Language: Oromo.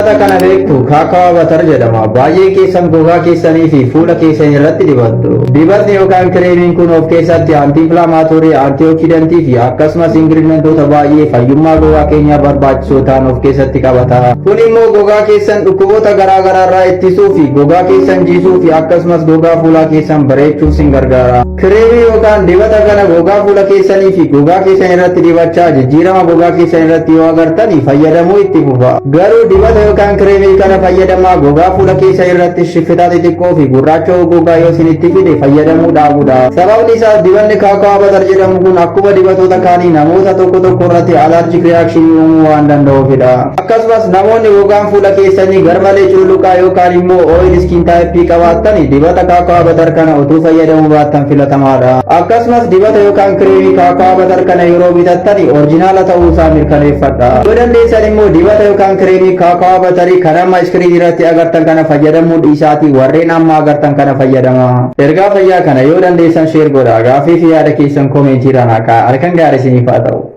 Dibata kana beektu cocoa butter jedhama. Baay'ee keessan gogaa keessanii fi fuula keessan irratti dibattu. Dibatni yookaan kireemiin kun of keessatti anti-inflammatory, antioxidantii fi akkasumas ingredientoota baay'ee fayyummaa gogaa keenyaa barbaachisoo ta'an of keessatti qabata. Kun immoo gogaa keessan dhukkuboota garaa garaa irraa ittisuu fi gogaa keessan jiisuu fi akkasumas gogaa fuulaa keessan bareechuuf sin gargaara. Kireemii yookaan dibata kana gogaa fuula keessanii fi gogaa keessan irratti dibachaa jijjiirama gogaa keessan irratti yoo agartani fayyadamuu itti fufa. Garuu dibata yookaan kireemii kana fayyadamaa gogaa fuula keessan irratti shiffitaa xixiqqoo fi gurraacha gogaa yoo isinitti fide fayyadamuu dhaabuudha. Sababni isaas dibanni cocoa butter jedhamu kun akkuma dibatoota kaanii namoota tokko tokko irratti allergic reaction uumuu waan danda'uufidha. Akkasumas namoonni gogaan fuula keessanii garmalee cululuqaa yookaan immoo oil skin type qabaattani dibata cocoa butter kana utuu fayyadamuu baattan filatamaadha. Akkasumas dibata yookaan kireemii cocoa butter kana yeroo bitattani original ta'uu isaa mirkaneeffadha. Yoo dandeessan immoo dibata yookaan kireemii cocoa butterii kan amma screen irratti agartan kana fayyadamuu dhiisaatii warreen amma agartan kana fayyadama. Ergaa fayyaa kana yoo dandeessan share godha. Gaaffii fi yaada keessan commentiirraan haqaa. Halkan gaarii isiniif haa ta'u.